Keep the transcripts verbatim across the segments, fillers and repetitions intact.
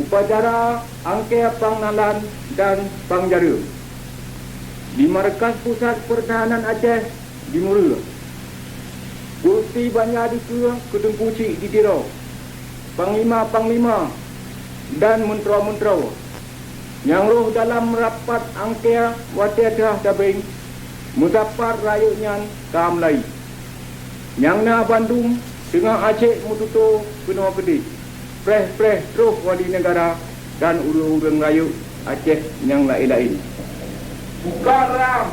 Upacara angkée pangnalan dan pangjareuem di Markas Pusat Pertahanan Aceh di Murue. Kursi banja dikeue keu Teungku Chik di Tiro, panglima-panglima dan meuntroe-meuntroe nyang rhoh dalam rapat angkée watée teuhah tabeng meusapat rayeuk nyan ka meulaie. Nyang na bandum teungoh asék meututoe keunoe keudeh, preh-preh troh wali neugara dan ureuëng-ureuëng rayeuk Aceh nyang laén-laén. Mukarram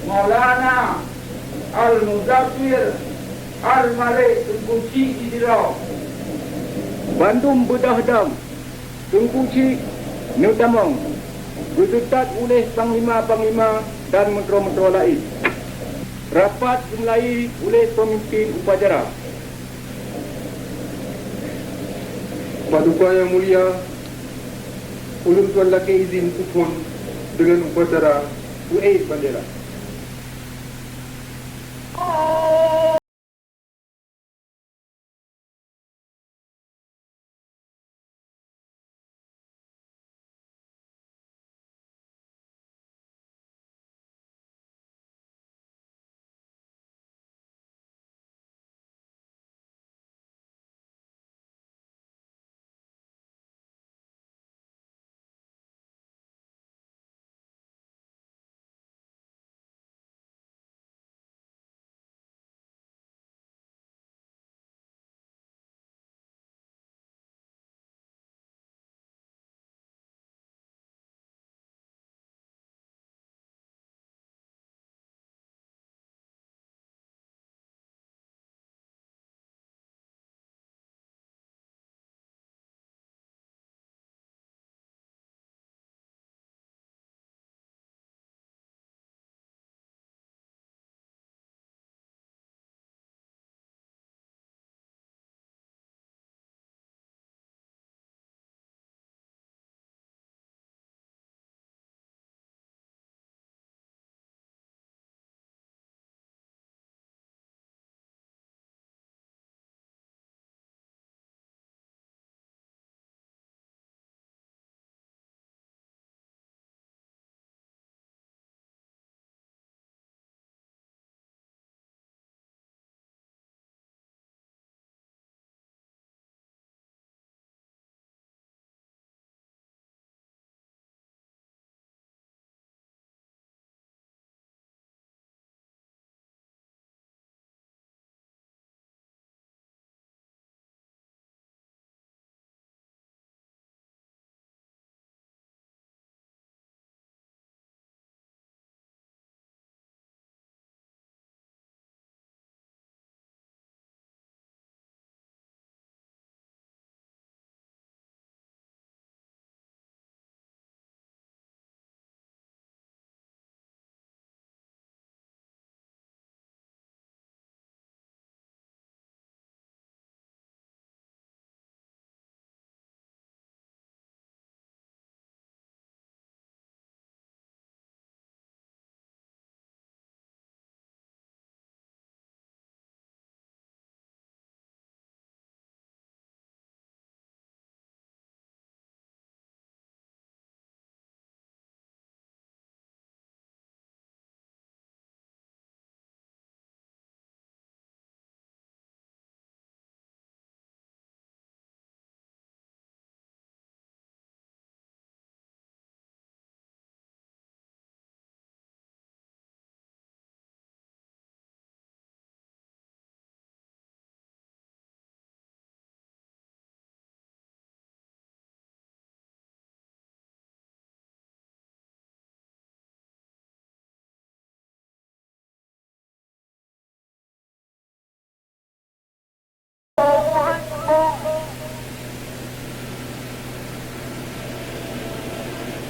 Maulana Al-Muzaffir Al-Malik Teungku Chik di Tiro. Bandum beudôh dong Teungku Chik neutamong, geuseutôt uléh panglima-panglima dan meuntroe-meuntroe laén. Rapat geumulai uléh peumimpén upacara. Paduka nyang mulia, ulôn tuan lakée izin peuphon deungon upacara peuék bandera.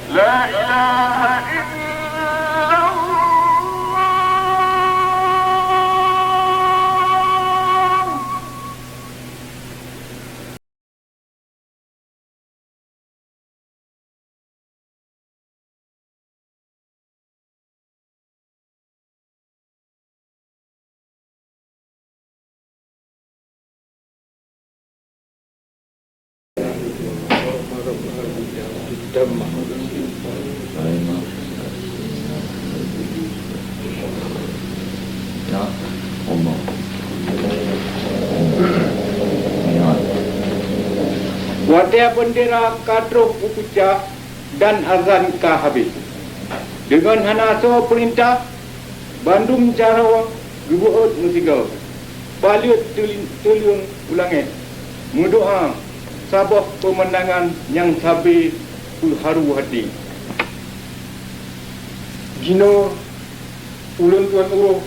لا إله إلا الله. Watée beundera ka troh u pucak dan azan ka habéh, deungon hana soe peurintah, bandum jaroe geubeuôt meusigoe, paleuet teulin-, teuleueng u langét, meudoá saboh peumandangan nyang sabe peuharu até. Jinoe ulôn tuan uroe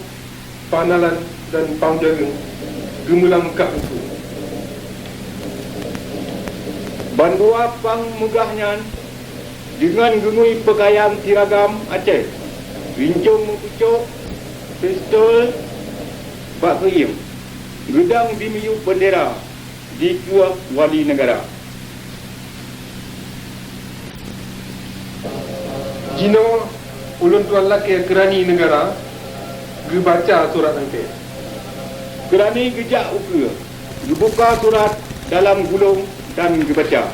Pang Nalan dan Pang Jareueng geumeulangkah u su. Bandua pang meugah nyan deungon geungui peukayan siragam Aceh, rincong meupucok, pistol bak keuieng, geudang dimiyueb beundera dikeue wali neugara. Jinoe ulôn tuan lakée keurani neugara geubaca surat angkée. Keurani geujak ukeue, geubuka surat dalam gulong dan geubaca.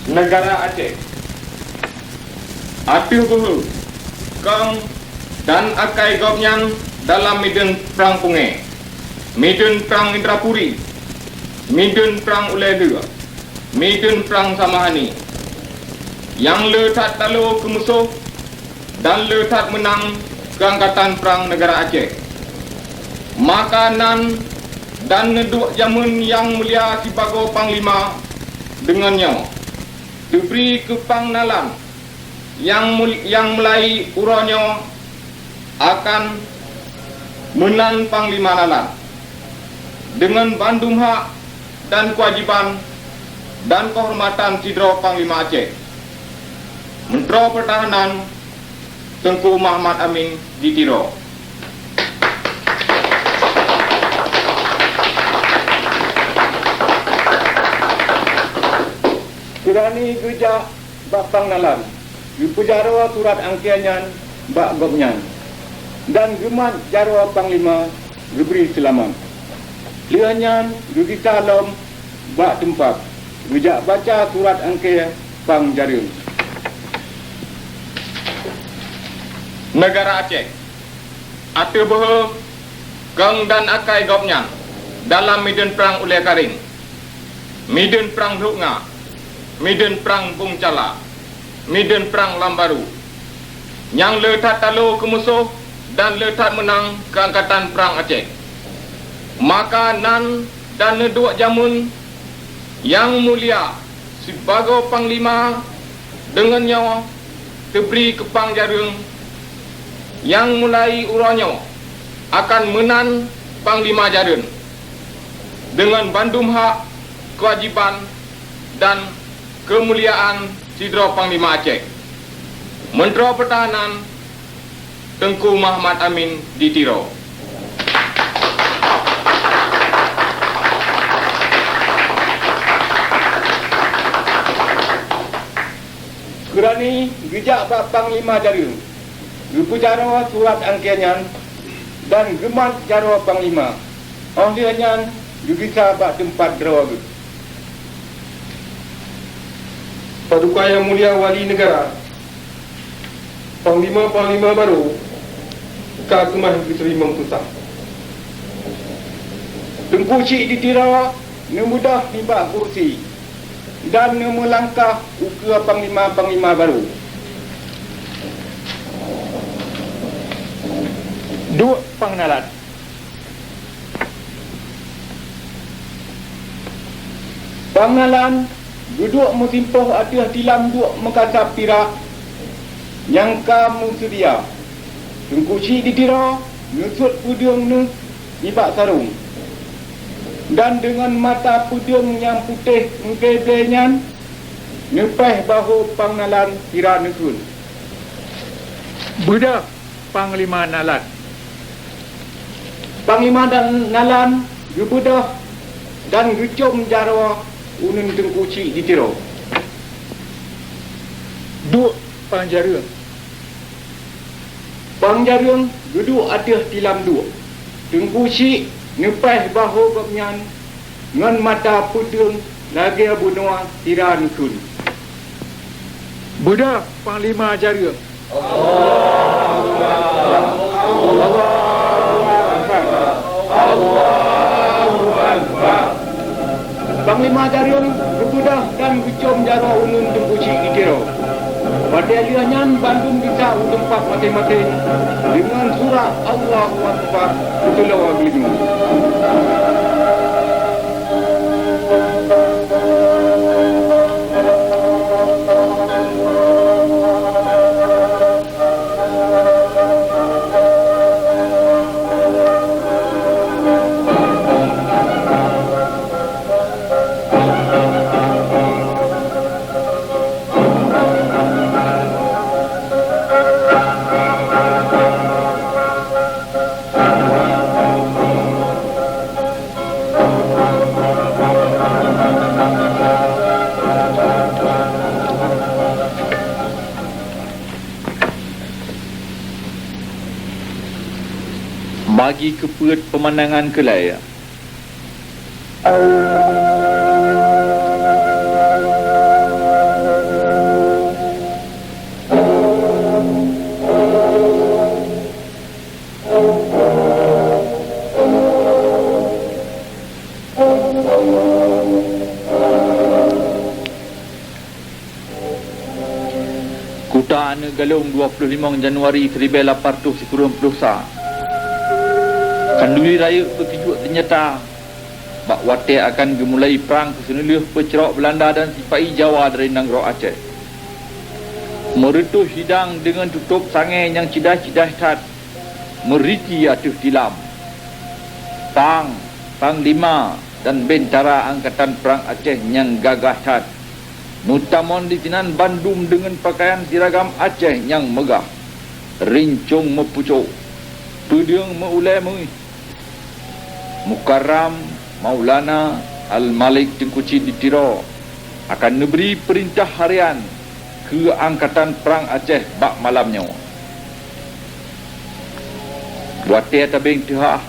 Neugara Aceh. Ateueh beuhe, kong dan akai gobnyan dalam mideuen prang Pungée, mideuen prang Indrapuri, mideuen prang Ulée Lheueh, mideuen prang Samahani, nyang le that talo keu musoh dan le that meunang keu angkatan prang neugara Aceh. Maka nan dan neuduek jamén nyang mulia sibagoe panglima deungon nyoe teubri keu Pang Nalan nyang mul-, nyang mulai uroe nyoe akan meunan Panglima Nalan, deungon bandum hak dan keuwajiban dan keuhormatan sidroe Panglima Aceh. Menteri Pertahanan Teungku Muhammad Amin di Tiro. Keurani geujak bak Pang Nalan, geupeujaroe surat angkée nyan bak gobnyan, dan geumat jaroe panglima geubri seulamat. Lheueh nyan geugisa lom bak teumpat, geujak baca surat angkée Pang Jareueng. Neugara Aceh. Ateueh beuhe, kong dan akai gobnyan dalam mideuen prang Ulée Karéng, mideuen prang Lhok Nga, mideuen prang Bungcala, mideuen prang Lambaru, nyang le that talo keu musoh dan le that meunang keu angkatan prang Aceh. Maka nan dan neuduek jamén nyang mulia sibagoe panglima deungon nyoe teubri keu Pang Jareueng nyang mulai uroe nyoe akan meunan Panglima Jareueng, deungon bandum hak, keuwajiban, dan keumuliaan sidroe Panglima Aceh. Menteri Pertahanan Teungku Muhammad Amin di Tiro. Keurani geujak bak Panglima Jareueng, geupeujaroe surat angkée nyan dan geumat jaroe panglima. Óh lheueh nyan geugisa bak teumpat droe geuh. Paduka Yang Mulia Wali Negara, panglima-panglima barô ka seumah geuteurimong peusah. Teungku Chik di Tiro neubeudôh nibak kursi dan neumeulangkah ukeue panglima-panglima barô. Duek Pang Nalan. Pang Nalan geuduek meusimpoh ateueh tilam duek meukasab pirak nyang ka meuseudia. Teungku Chik di Tiro neusut peudeueng neuh nibak sarong, dan deungon mata peudeueng nyang putéh meuble-ble nyan neupéh bahô Pang Nalan sira neukheun, "Beudôh, Panglima Nalan!" Panglima dan Nalan geubeudôh dan geucôm jaroe uneun Teungku Chik di Tiro. "Duek, Pang Jareueng!" Pang Jareueng geuduek ateueh tilam duek. Teungku Chik neupéh bahô gobnyan ngon mata peudeueng lagée bunoe sira neukheun. Beudôh Panglima Jareueng! Panglima Jareueng geubeudôh dan geucom jaroe uneuen Teungku Chik di Tiro. Watée lheueh nyan bandum geucak u teumpat maséng-maséng deungon surah Allahu Akbar geutuloe geulinyueng. Bagi keupeuet peumandangan keulai. Kuta Aneuk Galong, dua ploh limong Januari siribée lapan reutôh sikureueng ploh sa. Khanduri rayeuk peutujuek seunjata bak watée akan geumulai prang keuseuneu lheueh peucrok Beulanda dan sipa-i Jawa dari nanggroe Aceh. Meureutôh hidang deungon tutôb sangée nyang cidah-cidah that, meuriti ateueh tilam. Pang, panglima, dan bentara Angkatan Prang Aceh nyang gagah that. Meutamong disinan bandum deungon pakaian siragam Aceh nyang meugah, rincong meupucok, peudeueng meu-ulée meuih. Mukarram Maulana Al-Malik Teungku Chik di Tiro akan neubri peurintah harian keu Angkatan Prang Aceh bak malam nyoe. Watée tabeng teuhah,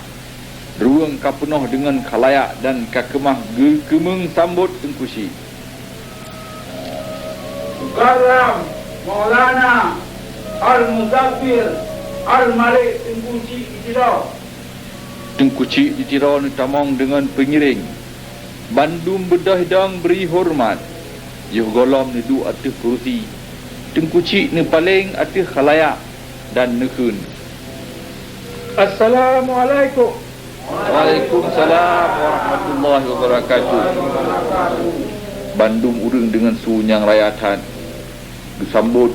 ruweueng ka peunoh deungon khalayak dan ka keumah geukeumeung sambot Teungku Chik. Mukarram Maulana Al-Muzaffir Al-Malik Teungku Chik di Tiro. Teungku Chik di Tiro neutamong deungon peungiréng. Bandum beudôh dong bri horeumat. Yoh gohlom neuduek ateueh kurusi, Teungku Chik neupaleng ateueh khalayak dan neukheun, "Assalamualaikum." "Waalaikumsalam warahmatullahi wabarakatuh." Bandum ureuëng deungon su nyang raya that geusambot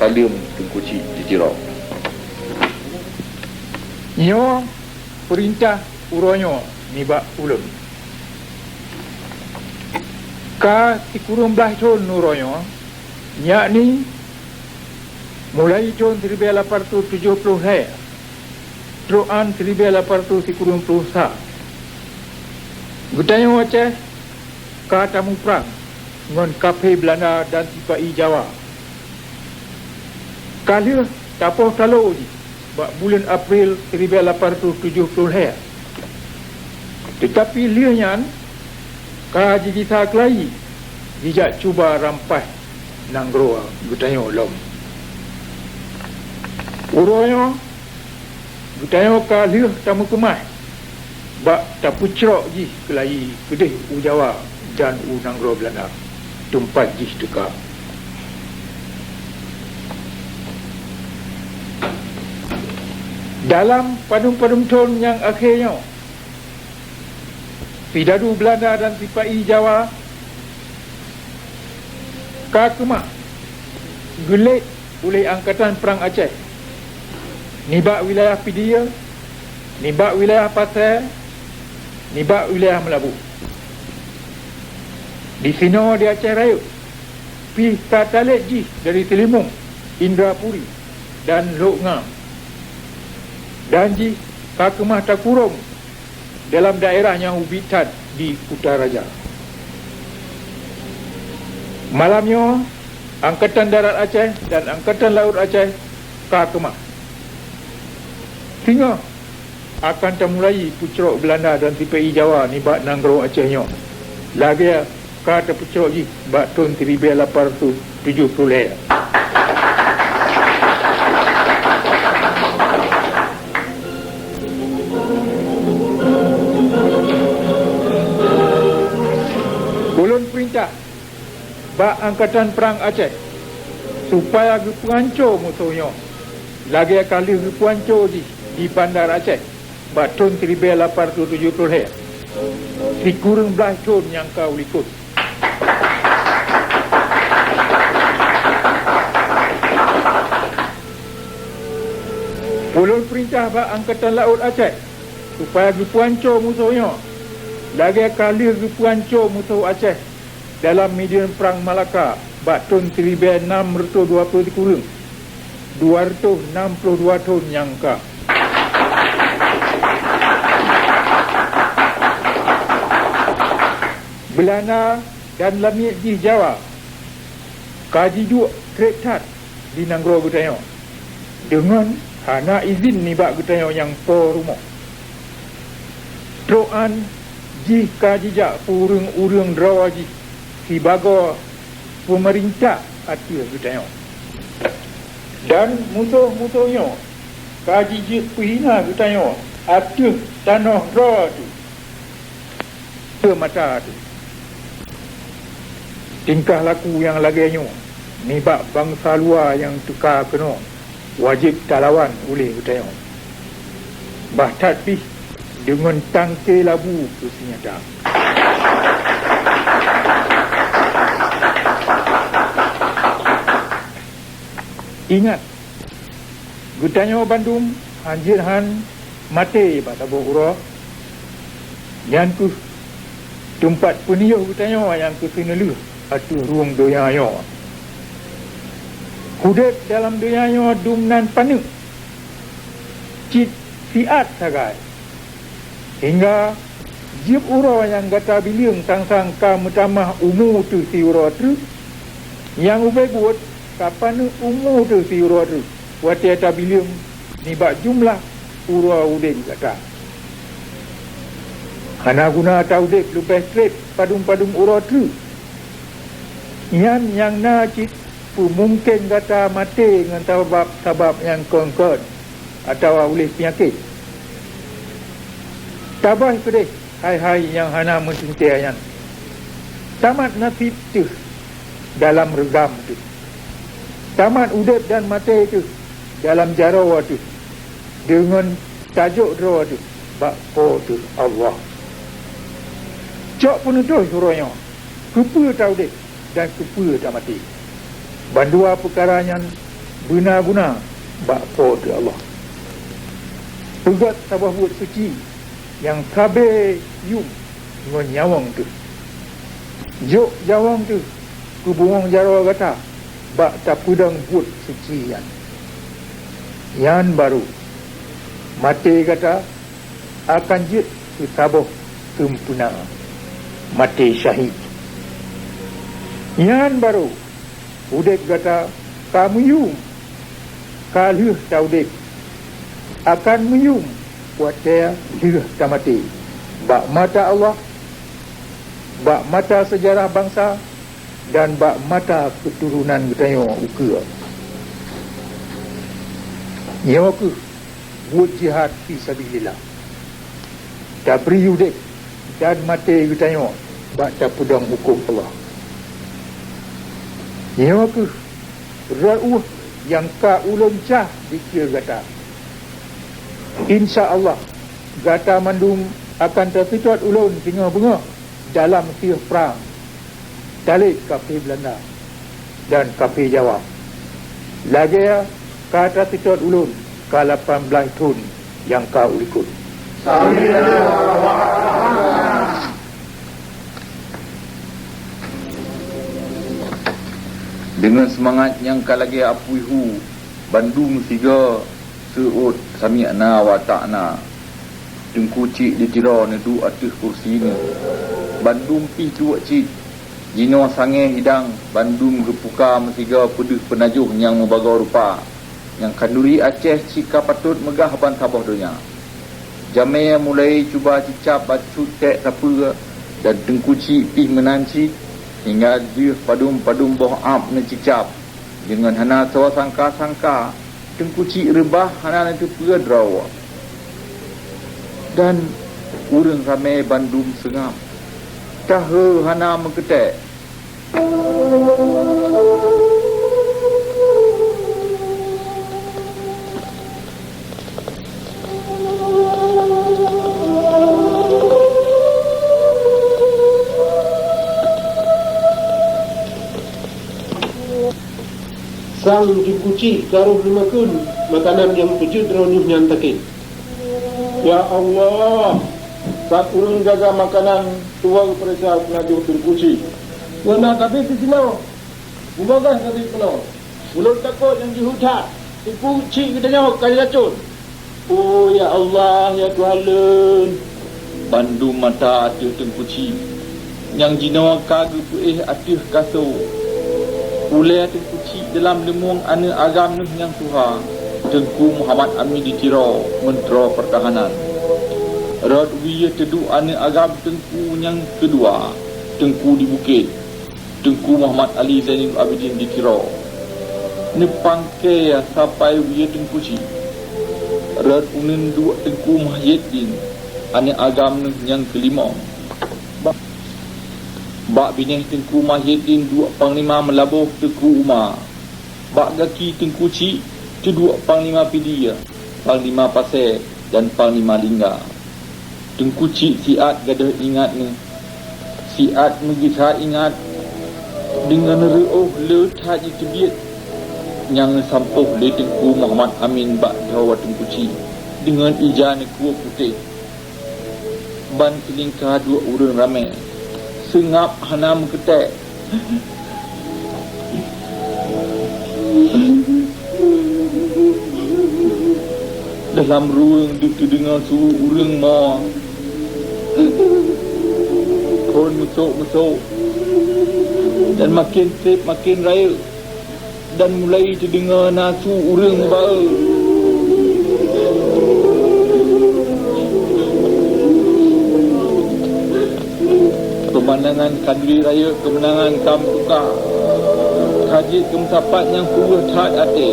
saleuem Teungku Chik di Tiro. Nyoe peurintah uroe nyoe nibak ulôn. Ka sikureueng blaih thon uroe nyoe, yakni mulai thon siribée lapan reutôh tujoh ploh lhée, trok án siribée lapan reutôh sikureueng ploh sa, geutanyoe Aceh ka tamuprang ngon kaphé Beulanda dan sipa-i Jawa. Ka lheueh tapoh talo jih bak buleuen April siribée lapan reutôh tujoh ploh lhée. Teutapi lheueh nyan ka jigisa keulayi jijak cuba rampah nanggroe geutanyoe lom. Uroe nyoe geutanyoe ka lheueh tameukeumah bak tapeucrok jih keulayi keudeh u Jawa dan u nanggroe Beulanda teumpat jih teuka. Dalam padum-padum thon nyang akhé nyoe, sidadu Beulanda dan sipa-i Jawa ka keumah geulet uleh Angkatan Prang Aceh nibak wilayah Pidie, nibak wilayah Pasée, nibak wilayah Meulaboh. Disinoe di Aceh Rayeuk pih ka talet jih dari Teulimong, Indrapuri, dan Lhok Ngam. Dan jih ka keumah takurong dalam daerah nyang ubit that di Kutaraja. Malam nyoe, Angkatan Darat Aceh dan Angkatan Laôt Aceh ka keumah. Singoh akan tamulai peucrok Beulanda dan sipa-i Jawa nibak nanggroe Aceh nyoe, lagée ka tapeucrok jih bak thon siribée lapan ratus tujoh ploh lhée. Ulôn peurintah bak Angkatan Prang Aceh supaya geupeuhanco musoh nyoe, lagée ka lheueh geupeuhanco jih di Bandar Aceh bak thon siribée lapan ratus tujoh ploh lhée, sikureueng blaih thon nyang ka u likot. Ulôn peurintah bak Angkatan Laôt Aceh supaya geupeuhanco musoh nyoe, lagée ka lheueh geupeuhanco musoh Aceh dalam Medan Prang Malaka bak thon siribée nam reutôh dua ploh sikureueng, dua reutôh nam ploh dua thon nyang ka. Beulanda dan lamiet jih Jawa ka jiduek treb that di nanggroe geutanyoe deungon hana idhin nibak geutanyoe nyang po rumoh. Trok nyan jih ka jijak peureueng-ureueng droe jih sibagoe peumeurintah ateueh geutanyoe. Dan musoh-musoh nyoe ka jijeuet peuhina geutanyoe ateueh tanoh droe teuh. Keu mata teuh. Tingkah laku nyang lagée nyoe nibak bansa luwa nyang teuka keunoe wajéb talawan uleh geutanyoe, bah that pih deungon tangke labu keu seunyata. Ingat, geutanyoe bandum hanjeuet han maté bak saboh uroe. Nyan kheueh teumpat peuniyôh geutanyoe nyang keuseuneulheueh ateueh rueng donya nyoe. Udeb dalam donya nyoe dum nan paneuk cit siat sagai, hingga jeueb uroe nyang gata bileueng sang-sang ka meutamah umu teuh siuroe treuk, nyang ubé buet ka paneuk umu teuh siuroe treuk watée tabileueng nibak jumlah uroe udeb gata. Hana guna taudeb leubeh treb padum-padum uroe treuk. Nyan nyang na cit peumungken gata maté ngon sabab-sabab nyang kon-kon atawa uleh peunyakét. Tabah keudeh hai-hai nyang hana meuteuntée nyan. Tamat naseb teuh dalam reugam teuh. Tamat udeb dan maté teuh dalam jaroe teuh, deungon tajok droe teuh bak Po teuh Allah. Cok peuneutôh uroe nyoe, keupeue taudeb dan keupeue tamaté. Bandua peukara nyan beuna guna bak Po teuh Allah. Peugét saboh buet suci nyang sabe yum ngon nyawöng teuh. Jok nyawöng teuh keu bungöng jaroe gata bak tapeudong buet suci nyan. Nyan barô maté gata akan jeuet keu saboh seumpeuna maté syahid. Nyan barô udeb gata ka meuyum, ka lheueh taudeb, akan meuyum watée lheueh tamaté, bak mata Allah, bak mata seujarah bansa, dan bak mata keuturonan geutanyoe ukeue. Nyoe kheueh buet jihad fi sabilillah. Tabri udeb dan maté geutanyoe bak tapeudong huköm Allah. Nyoe kheueh rot ueh nyang ka ulôn cah dikeue gata. Insya Allah, gata mandum akan taseutôt ulôn singoh beungoh dalam sieh prang. Talét kafé Beulanda dan kafé Jawa, lagée ka taseutôt ulôn ka lapan blaih thon nyang ka u likot. Deungon seumangat nyang ka lagée apui hu, bandum sigoe seuôt sami'na wa ata'na. Teungku Chik di sidroe neuduek ateueh kursi neuh. Bandum pih duek cit. Jinoe sangée hidang bandum geupuka meusigoe peudeuh peunajoh nyang meubagoe rupa, nyang khanduri Aceh cit ka patot meugah ban saboh donya. Jamé mulai cuba cicab bacut tèk sapeue, dan Teungku Chik pih meunan cit, hingga jeuet padum-padum boh ab neucicab. Deungon hana soe sangka-sangka, Teungku Chik reubah hana neuteupeue droe. Dan ureuëng ramé bandum seungab, tahe hana meukeutek. Sang Teungku Chik ka rôh neumakheun makanan nyang peujeuet droeneuh nyan sakét. Ya Allah, saat ureuëng jaga makanan tuwoe geupareksa peunajoh Teungku Chik. Peue na kabeh disinoe? Bubagaih kabeh keunoe. Ulôn takot nyang jiheuet that, Teungku Chik geutanyoe ka jiracôn. Oh, ya Allah, ya Tuhan lôn! Bandum mata ateueh Teungku Chik nyang jinoe ka geupeuéh ateueh kaso. Ulée Teungku Chik dalam leumueng aneuëk agam neuh nyang tuha, Teungku Muhammad Amin di Tiro, Meuntro Peurtahanan. Rot wie teuduek aneuëk agam Teungku nyang keudua, Teungku di Bukét. Teungku Muhammad Ali Zainul Abidin di Tiro, neupangke sapai wie Teungku Chik. Rot uneuen duek Teungku Muhyiddin, aneuëk agam neuh nyang keulimong. Ba-, bak binéh Teungku Muhyiddin duek Panglima Meulaboh Teungku Uma. Bak gaki Teungku Chik teuduek Panglima Pidie, Panglima Pasé, dan Panglima Lingga. Teungku Chik siat gadôh ingat neuh, siat meugisa ingat, deungon reuôh le that jiteubiet nyang neusampôh lé Teungku Muhammad Amin bak droe Teungku Chik deungon ija neukue putéh. Ban teulingka duek ureuëng ramé, seungab hana meukeutek. Dalam ruweueng deuh teudeungoe su ureuëng mo phon meusok-meusok, dan maken treb maken rayeuk, dan mulai teudeungoe na su ureuëng meubaeu. Peumandangan khanduri rayeuk keumeunangan ka meutuka, ka jeuet keu meusapat nyang peue that até.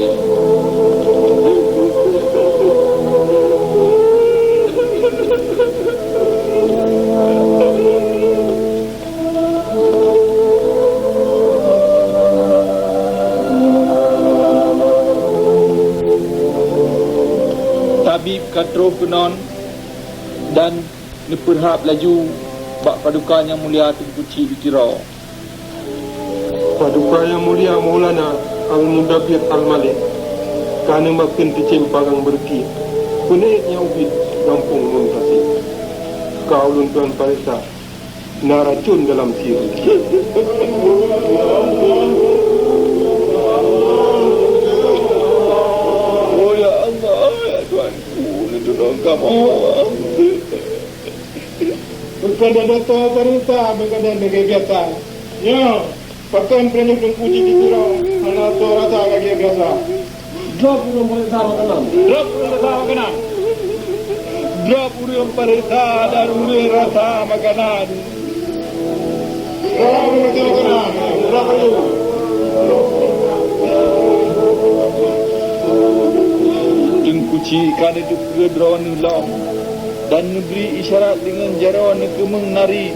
Tabib ka troh keunoe dan neupeurhab laju bak paduka nyang mulia Teungku Chik di Tiro. Paduka nyang mulia Maulana Al-Mudabir Al-Malik ka neumakheun teucém parang beureukiek, peuneuk nyang ubit gampông Muntasib. Ka ulôn tuan pareksa, na racôn dalam sie beureukiek. Oh, ya Allah, ya Tuhanku, neutulông kamoe. Beukada data barita, beukada lagée biasa. Nyoe, pakon peurenyuh Teungku Chik di Tiro hana soe rasa lagée biasa. Drob ureuëng pareksa makanan. Drob ureuëng pareksa makanan. Drob ureuëng pareksa dan ureuëng rasa makanan. Drob ureuëng rasa makanan. Drob ureuëng. Teungku Chik ka neuteupeue droeneuh lom dan neubri isyarat deungon jaroe neukeumeung nari.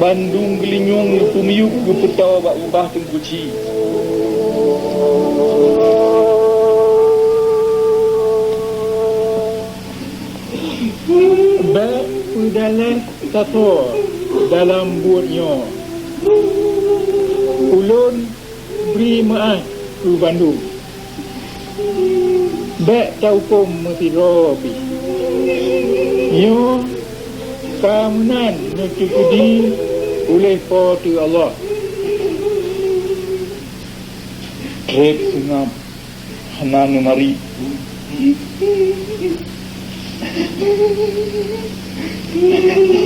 Bandum geulinyueng geupeumiyueb geupeutoe bak babah Teungku Chik. Bék peudaleh sasoe dalam buet nyoe. Ulôn bri meuáh keu bandum. Bék taukom meusidroe pih. Nyoe ka meunan neucukudi uleh Po teu Allah. Treb seungab hana neumarit.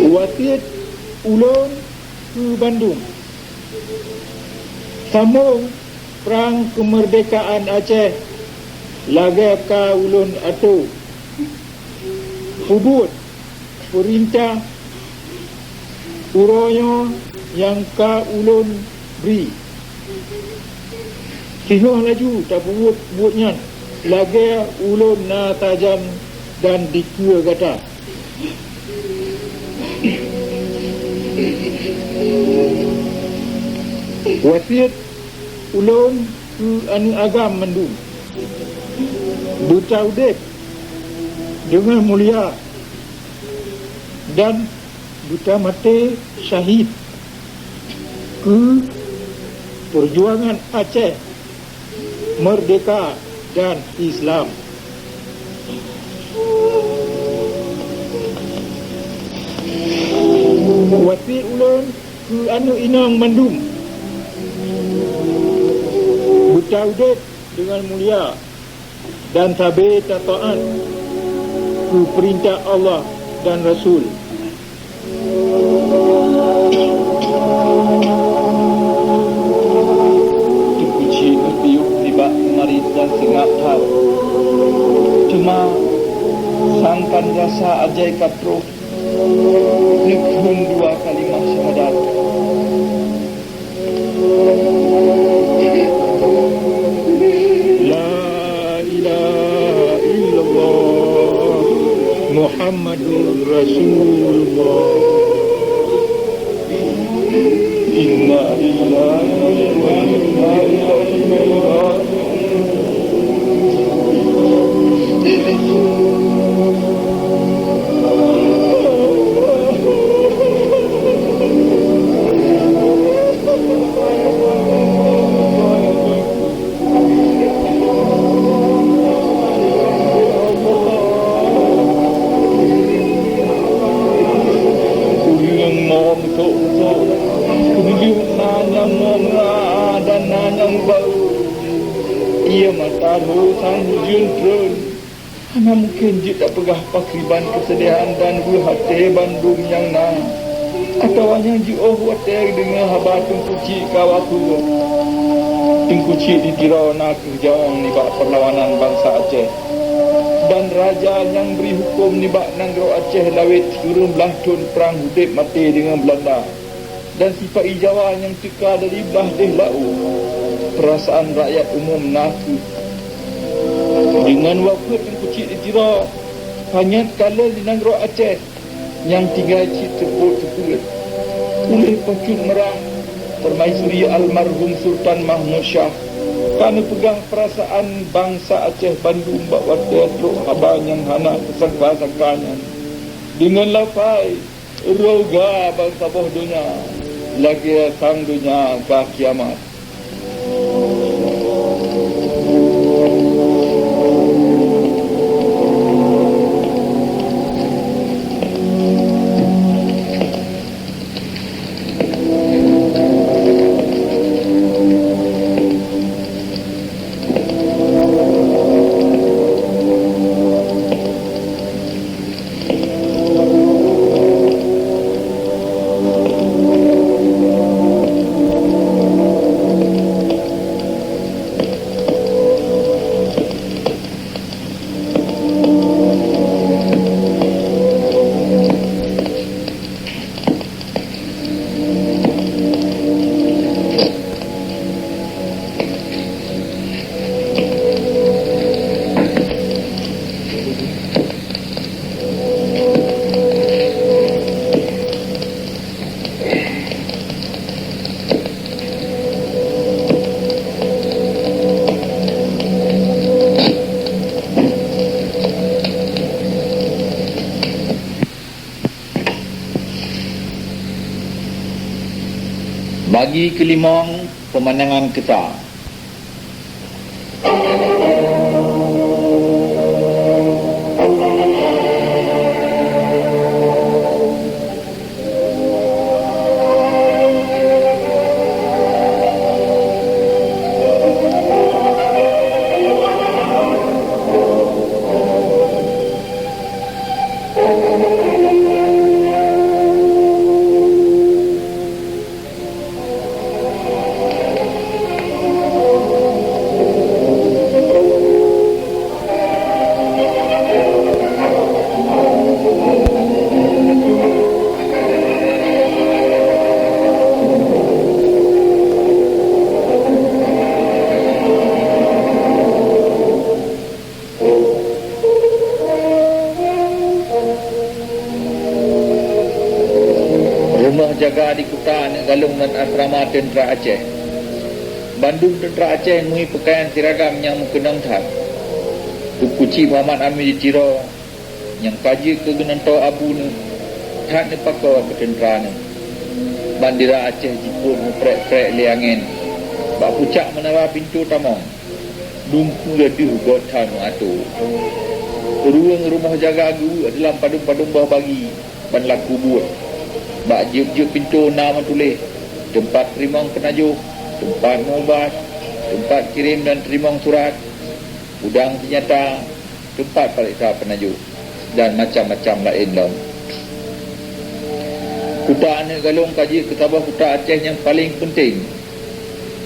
Wasiet ulôn keu bandum. Sambông prang keumeurdehkaan Aceh lagée ka ulôn atoe. Peubuet peurintah uroe nyoe nyang ka ulôn bri. Singoh laju tapeubuet buet nyan, lagée ulôn na tajam dan dikeue gata. Wasiet ulôn keu aneuëk agam mandum, beutaudeb deungon mulia dan beutamaté syahid keu peujuangan Aceh meurdeka dan Islam. Wasiet ulôn keu aneuëk inong mandum, beutaudeb deungon mulia dan sabe tataát keu peurintah Allah dan Rasul. Teungku Chik neupiôh nibak marit dan seungab that. Teuma sangkan rasa ajai ka troh, neukheun dua kalimah syahadat. La ilaha illallah Muhammadur Rasulullah. Inna lillahi wa inna ilaihi raji'un. Ureuëng mom sôk-sôk, keudeuh na nyang mom dan na nyang bau. Ié mata roh sang ujeuen treun. Hana mungken jeuet tapeugah pakriban keuseudehan dan weueh até bandum nyang na, atawa nyang jiôh watée deungoe haba Teungku Chik ka wafeuet. Teungku Chik di Tiro na kheueh jawang nibak peurlawanan bansa Aceh, dan raja nyang bri huköm nibak nanggroe Aceh lawét sikureueng blaih thon prang udeb maté deungon Beulanda. Dan sipa-i Jawa nyang teuka dari blaih deh laôt. Peurasaan rakyat umum na kheueh, deungon wafeuet Teungku Chik di Tiro, panyöt ka lheueh di nanggroe Aceh nyang tinggai cit seupôt-seupôt. Uléh Pocut Meurah, Permaisuri almarhum Sultan Mahmud Syah, ka neupeugah peurasaan bansa Aceh bandum bak watée trok haba nyang hana teusangka-sangka nyan. Deungon lafai, "Rôh ga ban saboh donya, lagée sang donya ka kiamat." Bagi keulimong peumandangan keusa. Aneuk galong lam asrama teuntra Aceh. Bandum teuntra Aceh ngui peukayan siragam nyang meukeunong that. Teungku Chik Muhammad Amin di Tiro nyang ka jeuet keu geunantoe abu neuh, that neupakoe keu teuntra neuh. Bandera Aceh jipôt meuprek-prek lé angén bak pucak meunara pintoe tamong. Dum peue deuh göt that meuatoe. Ruweueng rumoh jaga geuweuek dalam padum-padum boh bagi ban laku buet. Bak jeueb-jeueb pintoe na meutuléh, teumpat teurimong peunajoh, teumpat meuubat, teumpat kirém dan teurimong surat, udang seunjata, teumpat pareksa peunajoh, dan macam-macam laén lom. Kuta Aneuk Galong ka jeuet keu saboh kuta Aceh nyang paleng peunteng.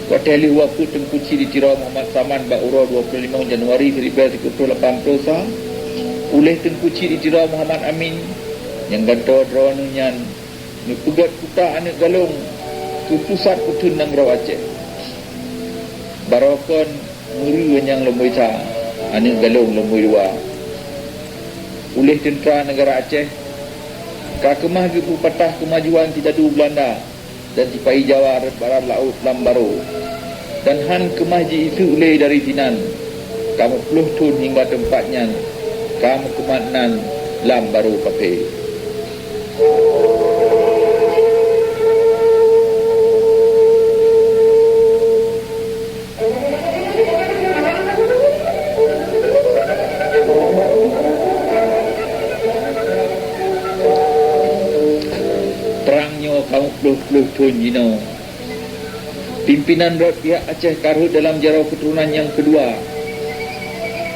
Watèe lheueh wafeuet Teungku Chik di Tiro Muhammad Saman bak uroe dua ploh limong Januari siribèe sikureueng ploh lapan ploh sa, uléh Teungku Chik di Tiro Muhammad Amin nyang gantoe droeneuh nyan, neupeugöt kuta Aneuk Galong keu pusat peutheun nanggroe Aceh. Baroe kon Meureu nyang lumboi sa, Aneuk Galong lumboi dua. Uléh teuntra neugara Aceh ka keumah geupeupatah keumajuan sidadu Beulanda dan sipa-i Jawa rot barat laôt lam barô, dan han keumah ji-iseuk lé dari sinan. Ka meuploh thon hingga teumpat nyan ka meukumat nan lam barô kaphé. Prang nyoe ka meuploh-ploh thon jinoe. Pimpénan rot pihak Aceh ka rhot dalam jaroe keuturonan nyang keudua,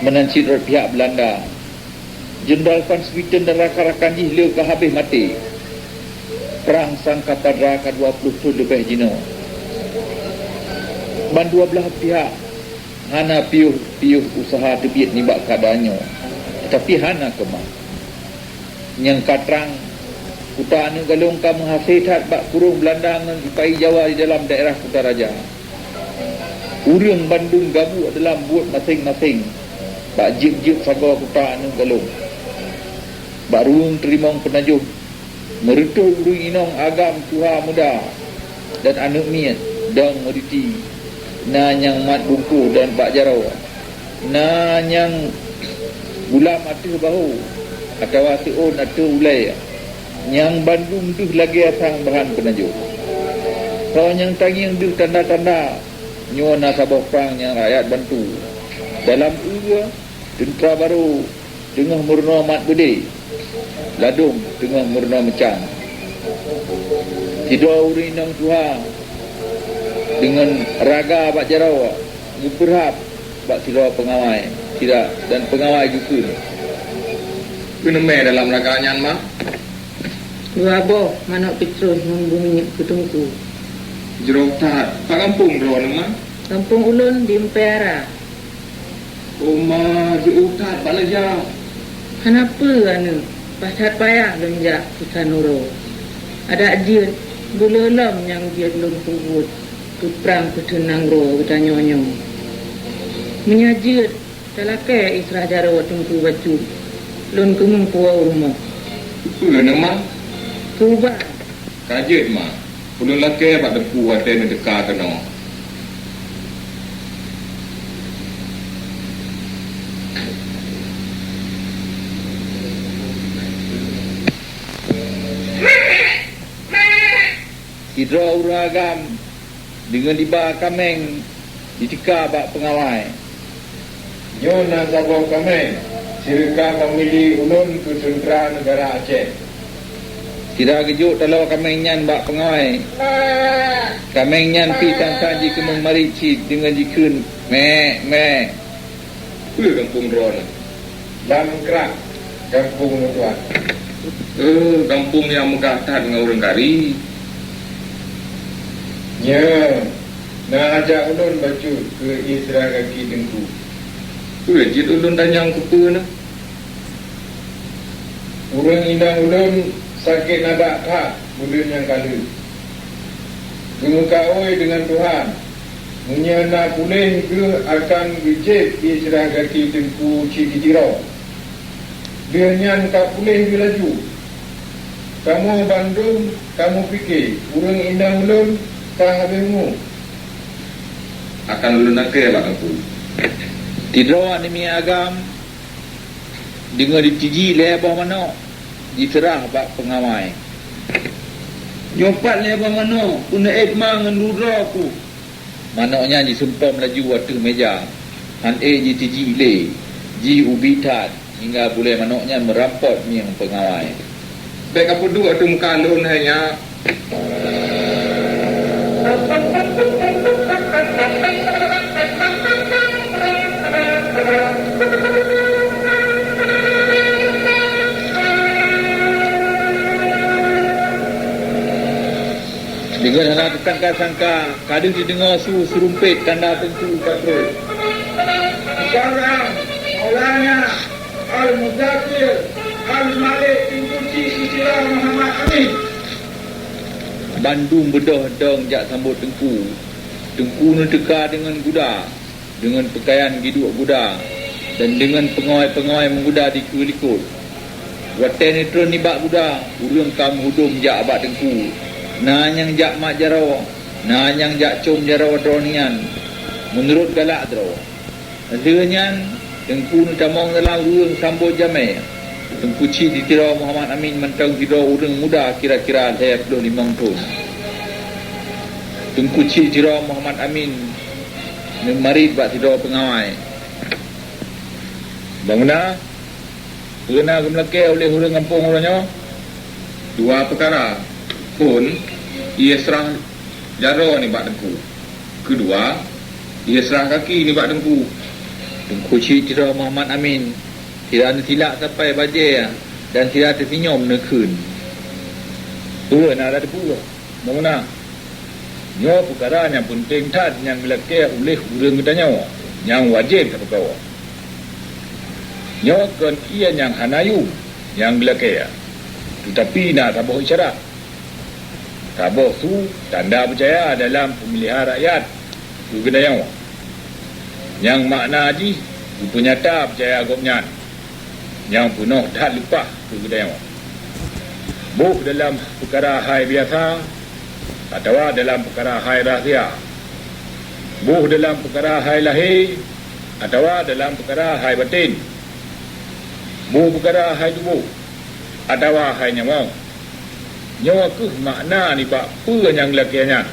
meunan cit rot pihak Beulanda. Jeundral Van Swieten dan rakan-rakan jih le ka habéh maté. Prang sang ka padra ka dua ploh thon leubeh jinoe. Ban dua blaih pihak hana piôh-piôh useuha teubiet nibak keuadaan nyoe, teutapi hana keumah. Nyang ka trang, kuta Aneuk Galong ka meuhasé that bak kurông Beulanda ngon sipa-i Jawa di dalam daerah Kuta Raja. Ureuëng bandum gabuek dalam buet maséng-maséng bak jeueb-jeueb sagoe kuta Aneuk Galong. Bak ruweueng teurimong peunajoh, meureutoh ureuëng inong agam tuha muda dan aneuëk miet dong meuriti, na nyang mat bungkôh dan bak jaroe. Na nyang gulam ateueh bahô atawa seuôn ateueh ulée, nyang bandum deuh lagée sang bahan peunajoh. Soe nyang tangieng deuh tanda-tanda nyoe na saboh prang nyang rakyat bantu. Dalam eue teuntra barô teungoh meurunoe mat beudé, ladôm teungoh meurunoe meucang. Sidroe ureuëng inong tuha deungon raga bak jaroe geupeurhab bak sidroe peungawai sira dan peungawai geukheun, "Keuneumé dalam raga nyan, Ma?" "Dua boh manok pitrus ngon buminyuek keu Teungku." "Jroh that, pat gampông droeneuh, Ma?" "Gampông ulôn di Meupeura." "Oh, Ma, jiôh that bak leuja." "Hana peue, aneuëk, paih that payah lôn jak keu Sanuro. Adak jeuet, beuleueh lom nyang jeuet lôn peubuet keu prang peutheun nanggroe geutanyoe nyoe. Meunyoe jeuet, talakée ié sirah jaroe Teungku bacut, lôn keumeung puwoe u rumoh." "Peue neuh, Ma?" "Keu ubat." "Ka jeuet, Ma. Ulôn lakée bak Teungku watée neuteuka keunoe." Sidroe ureuëng agam deungon iba kaméng jiteuka bak peungawai. "Nyoe na saboh kaméng, sireuka famili ulôn keu teuntra neugara Aceh." Sira geujok taloe kaméng nyan bak peungawai. Kaméng nyan pih sang-sang jikeumeung marit cit deungon jikheun, "Mék, mék." "Peue gampông droeneuh?" "Lam Krak, gampông lôn tuan." "Eh, gampông nyang meugah that ngon ureuëng kari." "Nyoe, na jak ulôn bacut keu ié sirah gaki Teungku." "Peue jeuet ulôn tanyong keupeue neuh?" "Ureuëng inong ulôn sakét nadak that buleuen nyang ka lheueh. Geumeukaôi deungon Tuhan. Meunyoe na puléh, geuh akan geujieb ié sirah gaki Teungku Chik di Tiro. Lheueh nyan ka puléh geuh laju." Kamoe bandum, kamoe pike, ureuëng inong ulôn ka habéh umu. Akan ulôn lakée bak Teungku. Sidroe aneuk agam deungon jitiji lhée boh manök jiseurah bak peungawai. Nyoe pat lhée boh manök, keuneuk ék ma ngon rudroe ku. Manök nyan jiseumpom laju ateueh méja, hán ék jitiji lé, jih ubit that, hingga bulée manök nyan meurampot mieng peungawai. Bék kapeuduek ateueh muka lôn hai nyak. Deungon hana teusangka-sangka, ka deuh jideungoe su seurumpet tanda Teungku ka trok. Sekarang, Maulana Al-Muzaffir Al-Malik Teungku Chik Susilo Muhammad Amin. Bandum beudôh dong jak sambot Teungku. Teungku neuteuka deungon guda, deungon peukayan giduek guda, dan deungon peungawai-peungawai meuguda dikeue likot. Watée neutron nibak guda, ureuëng ka meuhudom jak bak Teungku. Na nyang jak mat jaroe, na nyang jak com jaroe droeneuh nyan, meunurot galak droe. Lheueh nyan, Teungku neutamong dalam ureuëng sambot jamé. Teungku Chik Ditiro Muhammad Amin mantong sidroe ureuëng muda kira-kira lhée ploh limong thon. Teungku Chik Ditiro Muhammad Amin neumarit bak sidroe peungawai. Bangunan, peue na geumeulakée uleh ureuëng gampông uroe nyoe? Dua peukara. Phon, ie seurah jaroe nibak Teungku. Keudua, ie seurah gaki nibak Teungku. Teungku Chik Tiro Muhammad Amin, sira neusilak sapai bajée dan sira teusinyom neukheun. Peue na tateupeue, Bangunan? Nyoe peukara nyang peunteng that nyang geulakée uleh ureuëng geutanyoe, nyang wajéb tapeukawoe. Nyoe kon ie nyang hana yum nyang geulakée, teutapi na saboh isyarat, saboh su tanda peucaya dalam peumilihan rakyat keu geutanyoe, nyang makna jih geupeunyata peucaya gobnyan nyang peunoh that leupah keu geutanyoe, boh dalam peukara hai biasa atawa dalam peukara hai rahsia, boh dalam peukara hai lahé atawa dalam peukara hai batén, boh peukara hai tuboh atawa hai nyawöng. Nyoe kheueh makna nibak peue nyang geulakée nyan.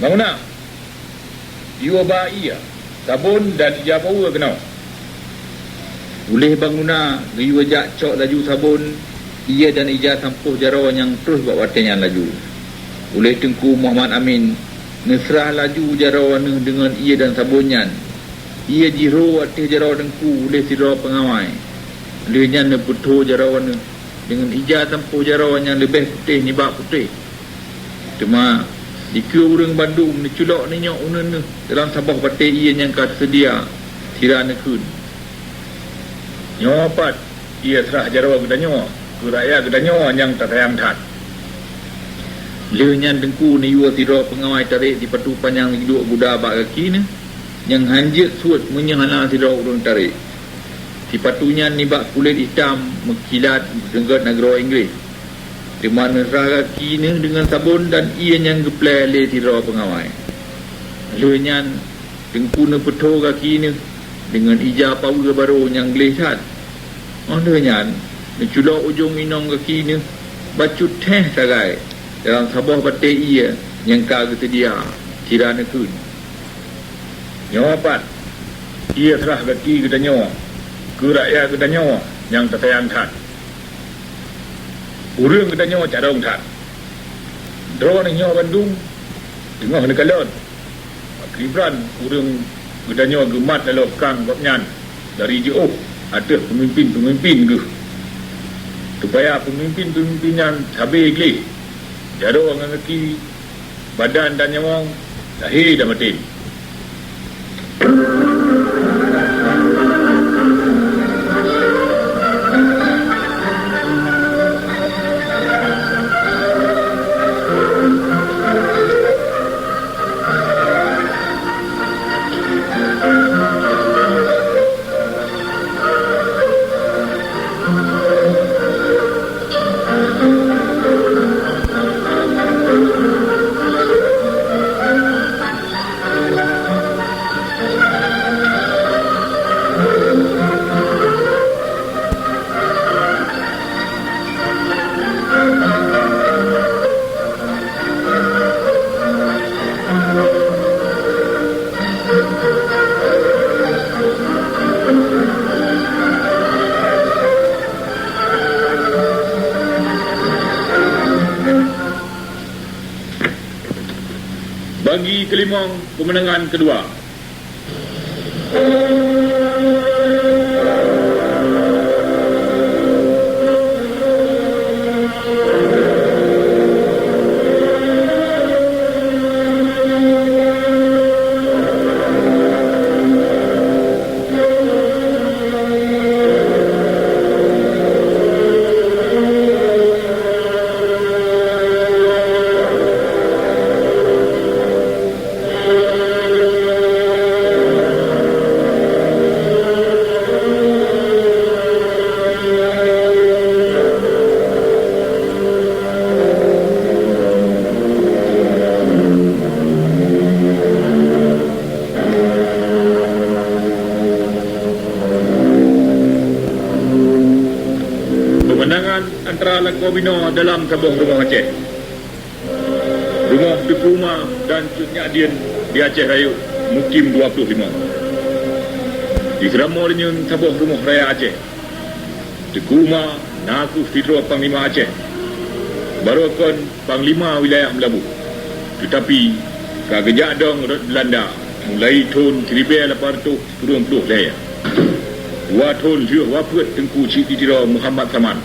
Bangunan! Yue ba ie, sabon dan ija paweue keunoe. Uleh Bangunan geuyue jak cok laju sabon, ie dan ija sampôh jaroe nyang troh bak watée nyan laju. Uleh Teungku Muhammad Amin neuseurah laju jaroe neuh deungon ie dan sabon nyan. Ie jihro ateueh jaroe Teungku uleh sidroe peungawai. Lheueh nyan neupeutho jaroe neuh deungon ija sampôh jaroe nyang leubeh putéh nibak putéh. Teuma dikeue ureuëng bandum neuculok neunyoe uneun neuh dalam saboh batée ie nyang ka teuseudia, sira neukheun, "Nyoe pat ie seurah jaroe geutanyoe keu rakyat geutanyoe nyang tasayang that." Lheueh nyan Teungku neuyue sidroe peungawai tarek sipatu panyang jiduek guda bak gaki neuh, nyang hán jeuet suet meunyoe hana sidroe ureuëng tarek. Sipatu nyan nibak kulét itam meukilat meuseunggot nanggroe Inggréh. Teuma neuseurah gaki neuh deungon sabon dan ie nyang geuplée lé sidroe peungawai. Lheueh nyan Teungku neupeutho gaki neuh deungon ija paweue barô nyang gleh that. Óh lheueh nyan neuculok ujong inong gaki neuh bacut théh sagai dalam saboh batée ie nyang ka geuseudia, sira neukheun, "Nyoe pat ie seurah gaki geutanyoe keu rakyat geutanyoe nyang tasayang that. Ureuëng geutanyoe carông that. Droeneuh nyoe bandum teungoh neukalon pakriban ureuëng geutanyoe geumat laloe kang gobnyan dari jiôh ateueh peumimpén-peumimpén geuh, supaya peumimpén-peumimpén nyan sabé gleh, jaroe ngon gaki, badan dan nyawöng, lahé dan batén." Bagi keulimong, peumandangan keudua. Peumandangan antara lakoe binoe dalam saboh rumoh Aceh. Rumoh Teungku Uma dan Cut Nyak Dien di Aceh Rayeuk mukim dua ploh limong. Di Seuramoe Reunyeun saboh rumoh raya Aceh. Teungku Uma na kheueh sidroe panglima Aceh, barô kon panglima wilayah Meulaboh, teutapi ka geujak dong rot Beulanda mulai thon siribèe lapan reutôh sikureueng ploh lhèe, dua thon lheueh wafeuet Teungku Chik di Tiro Muhammad Saman.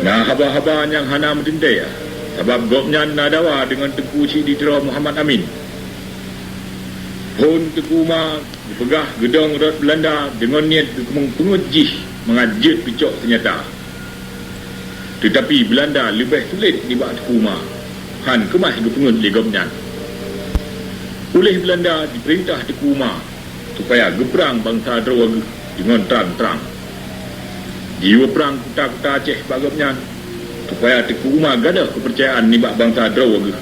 Na haba-haba nyang hana meuteuntèe, sabab gobnyan na dawa deungon Teungku Chik di Tiro Muhammad Amin. Phon Teungku Uma geupeugah geudong rot Beulanda deungon niet geukeumeung peungeuet jih mangat jeuet geucok seunjata. Teutapi Beulanda leubeh sulet nibak Teungku Uma, han keumah geupeungeuet lé gobnyan. Uléh Beulanda jipeurintah Teungku Uma supaya geuprang bansa droe geuh deungon trang-trang. Jiyue prang kuta-kuta Aceh bak gobnyan, supaya Teungku Uma gadôh keupeurcayaan nibak bansa droe geuh.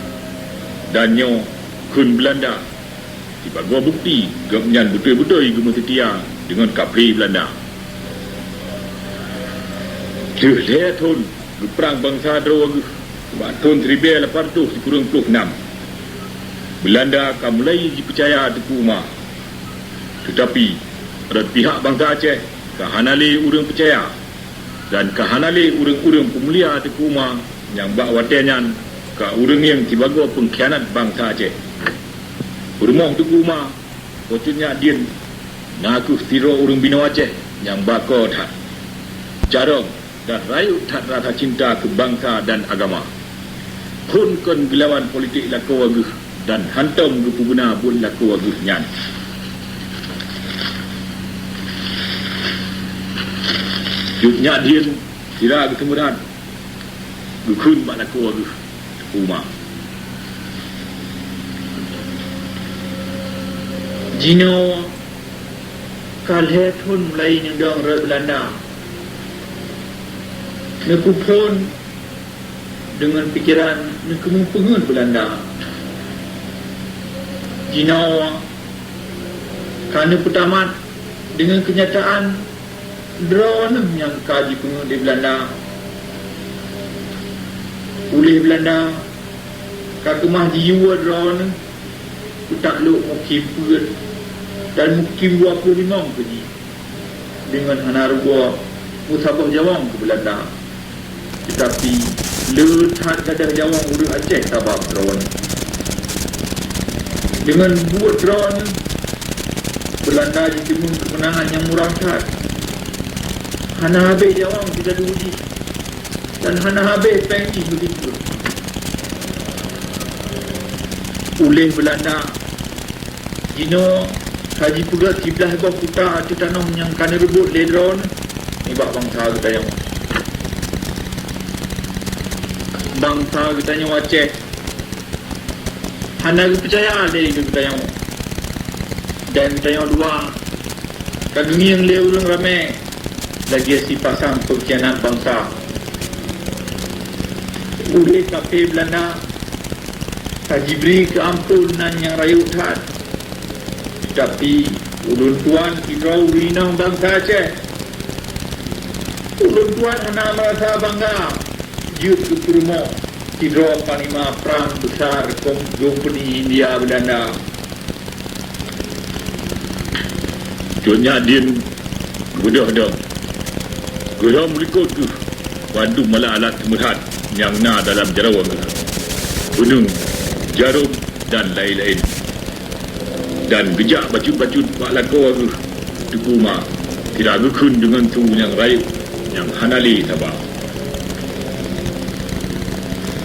Dan nyoe kheun Beulanda sibagoe bukeuti gobnyan beutôi-beutôi geumeuseutia deungon kaphé Beulanda. Lheueh lhèe thon geuprang bansa droe geuh, bak thon siribèe lapan reutôh sikureueng ploh nam, Beulanda ka mulai jipeucaya Teungku Uma. Teutapi, rot pihak bansa Aceh ka hana lé ureuëng peucaya, dan ka hana lé ureuëng-ureuëng peumulia Teungku Uma nyang bak watèe nyan ka ureuëng nyang sibagoe peungkhianat bansa Aceh. Peurumoh Teungku Uma, Po Cut Nyak Dien, na kheueh sidroe ureuëng binoe Aceh nyang bako that, carông, dan rayeuk that rasa cinta keu bansa dan agama. Phon kon geulawan politik lakoe geuh dan hantom geupeubuna buet lakoe geuh nyan. Cut Nyak Dien sira geuteumeurat geukheun bak lakoe geuh Teungku Uma. Jinoe ka lhèe thon mulai neudong rot Beulanda. Neupeuphon deungon pikeran neukeumeung peungeuet Beulanda. Jinoe ka neupeutamat deungon keunyataan droeneuh nyang ka jipeungeuet lé Beulanda. Uléh Beulanda ka keumah jiyue droeneuh peutaklok mukim peuet dan mukim dua ploh limong keujih deungon hana rugoe meusaboh jawong keu Beulanda. Teutapi le that gadôh jawong ureuëng Aceh sabab droeneuh. Deungon buet droeneuh, Beulanda jiteumeung keumeunangan nyang murah that. Hana habéh jawong sidadu jih, dan hana habéh péng jih beudikeue. Uléh Beulanda, jinoe ka jipeugét siblaih boh kuta ateueh tanoh nyang ka neureubot lé droeneuh nibak bansa geutanyoe. Bansa geutanyoe Aceh hana geupeucaya lé geutanyoe, dan geutanyoe dua ka geungieng lé ureuëng ramé lagée sipasang peungkhianat bansa. Uléh kaphé Beulanda ka jibri keu amphon nan nyang rayeuk that. Teutapi ulôn tuan sidroe ureuëng inong bansa Aceh. Ulôn tuan hana meurasa bangga jeuet keu peurumoh sidroe panglima prang beusar kom-, kompeni India Beulanda. Cut Nyak Dien geubeudôh dong. Geuhom likot geuh bandum alat-alat seumeurhat nyang na dalam jaroe geuh. Beuneueng jarom dan laén-laén. Dan geujak bacut-bacut bak lakoe geuh Teungku Ma, sira geukheun deungon su nyang rayeuk nyang hana lé saba.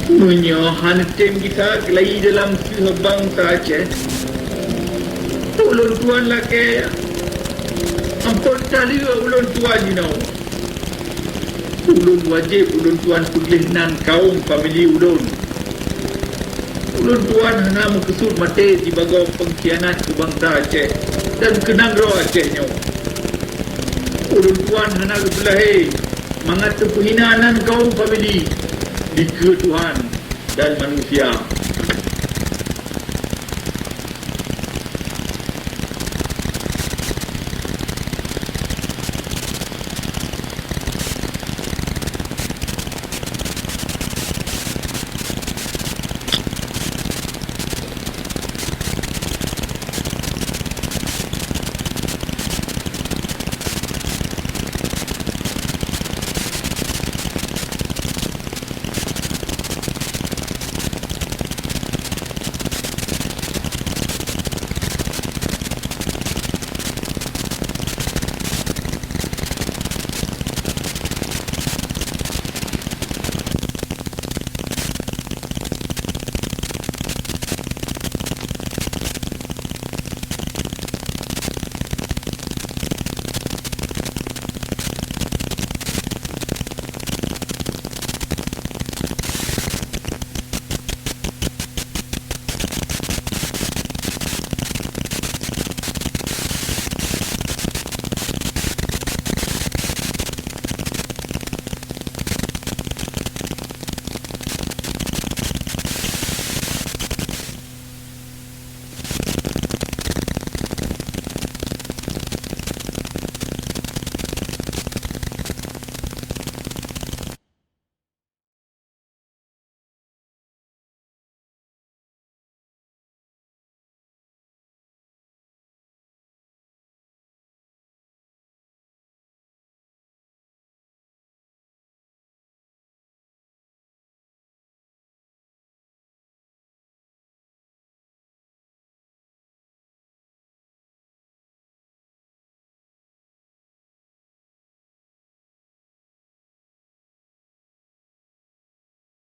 Meunyoe hana tem gisa keulayi dalam keuh bansa Aceh, ulôn tuan lakée amphon taleue ulôn tuan jinoe. Ulôn wajéb ulôn tuan peugléh nan kawöm famili ulôn. Ulôn tuan hana meukeusut maté sibagoe peungkhianat keu bansa Aceh dan keu nanggroe Aceh nyoe. Ulôn tuan hana geupeulahé mangat teupeuhina nan kawöm famili dikeue Tuhan dan manusia.